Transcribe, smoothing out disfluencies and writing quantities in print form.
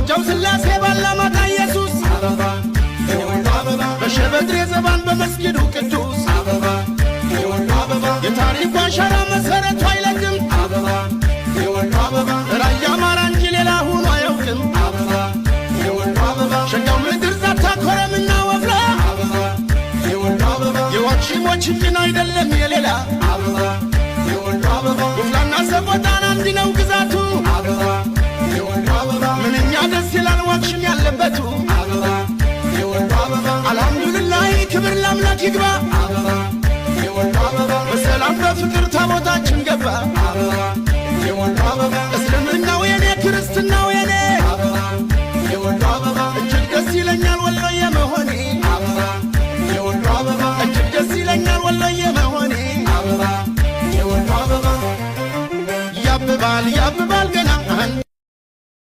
በዋጃው ስላሴ፣ ባላማጣ ኢየሱስ አበባ፣ የወሎ አበባ፣ በሸበድሬ ዘባን፣ በመስጊዱ ቅዱስ አበባ፣ የወሎ አበባ፣ የታሪኩ አሻራ መሰረቱ አይለቅም። አበባ፣ የወሎ አበባ፣ ራያ አማራ እንጂ ሌላ ሆኖ አያውቅም። አበባ፣ የወሎ አበባ፣ ሸጋው ምድር ዛታ ኮረምና ወፍላ አበባ፣ የወሎ አበባ፣ የዋክሽሞች እንጅን አይደለም የሌላ። አበባ፣ የወሎ አበባ፣ ወፍላና ሰቆጣን አንድ ነው ግዛቱ። አበባ፣ የወሎ አበባ፣ ምንኛ ደስ ይላል ዋክሽም ያለበቱ። አበባ፣ የወሎ አበባ፣ አልሐምዱሊላህ፣ ክብር ለአምላክ ይግባ።